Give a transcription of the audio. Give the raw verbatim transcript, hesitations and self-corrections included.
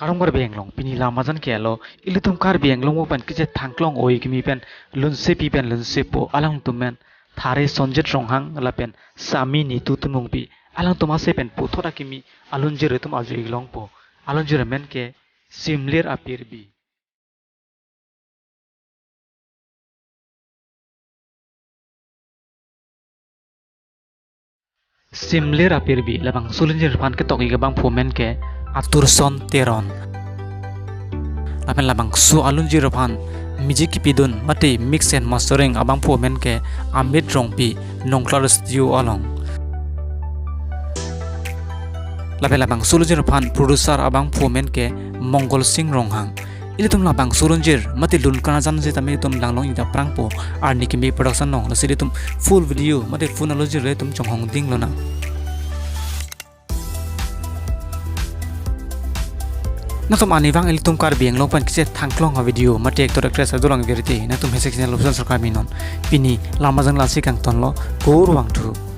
Kardom Karbi Anglong, pini lam ajan ke alo, ilitum Karbi Anglong mo pen kechethang klong oi kimi pen lunsepi pen lunsepo alangtum men Thare Sonjit Ronghang lapen Sami Nitu Timungpi alangtum ase pen puthot akimi alunjir itum arju-ik longpo. Alunjir amen ke Simlir Apirbi. Simlir Apirbi labangso alunjir aphan ketok-ik abangphu amen ke Aturson Teron. Lapen labangso alunjir aphan music kepidun mate mix and mastering abangphu amen ke Amit Rongpi, Nongklar Studio along. Lapen labangso alunjir aphan producer abangphu amen ke Mongol Sing Ronghang. Ilitum labangso alunjir mate lun karjan sitame itum langlong-ik aphrangpo Arni Kimi Production along. Lasi ilitum full video mate full alunjir le itum chonghong ding lonang. Nangtum arnivang ilitum Karbi Anglong pen kechethang klong avideo mate actor actress adolang virti nangtum hesek channel option sarkar minon. Pini lam ajan lasi kangtonlo, kurvangthu.